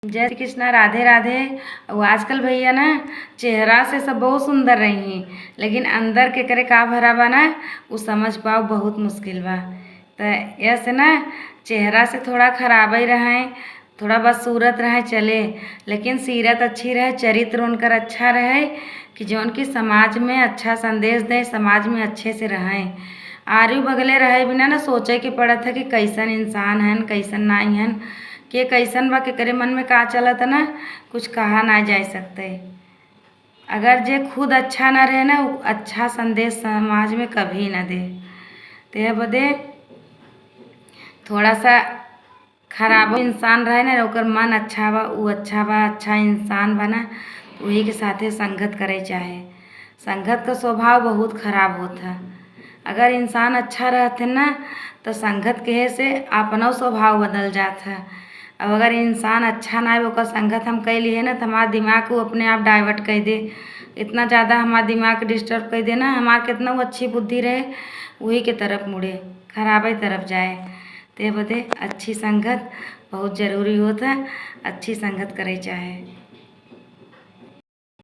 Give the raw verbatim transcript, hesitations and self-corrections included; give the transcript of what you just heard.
जय श्री कृष्णा, राधे राधे। अउ आजकल भइया ना, चेहरा से सब बहुत सुंदर रही, लेकिन अंदर के करे का भरा बा ना, उ समझ पाओ बहुत मुश्किल बा। त ऐसे ना, चेहरा से थोड़ा खराबे रहे, थोड़ा बदसूरत रहे चले, लेकिन सीरत अच्छी रहे, चरित्र उनकर अच्छा रहे, कि जौन कि समाज में अच्छा संदेश दें, समाज में अच्छे से रहें। आरू बगले रहे बिना ना सोचे के पड़त है कि कैसन इंसान हन, कैसन नाई हन, के कैसन बा, केकरे मन में का चलत है ना, कुछ कहा ना जा सकते। अगर जे खुद अच्छा ना रहे ना, उ अच्छा संदेश समाज में कभी ना दे। ते बदे थोड़ा सा खराबो इंसान रहे ना, ओकर मन अच्छा बा, उ अच्छा बा, अच्छा इंसान बा ना, वही के साथे संगत करे चाहे। संगत का स्वभाव बहुत खराब होत है। अगर इंसान अच्छा रहते ना, तो संगत के से अपनो स्वभाव बदल जात है। अब अगर इंसान अच्छा ना आए, ओकर संगत हम कइ लिए ना, तो हमार दिमाग को अपने आप डाइवर्ट कर दे। इतना ज़्यादा हमार दिमाग डिस्टर्ब कर दे ना, हमार कितना वो अच्छी बुद्धि रहे, वही के तरफ मुड़े, खराबे तरफ जाए। ते बदे अच्छी संगत बहुत जरूरी होत है, अच्छी संगत करे चाहे।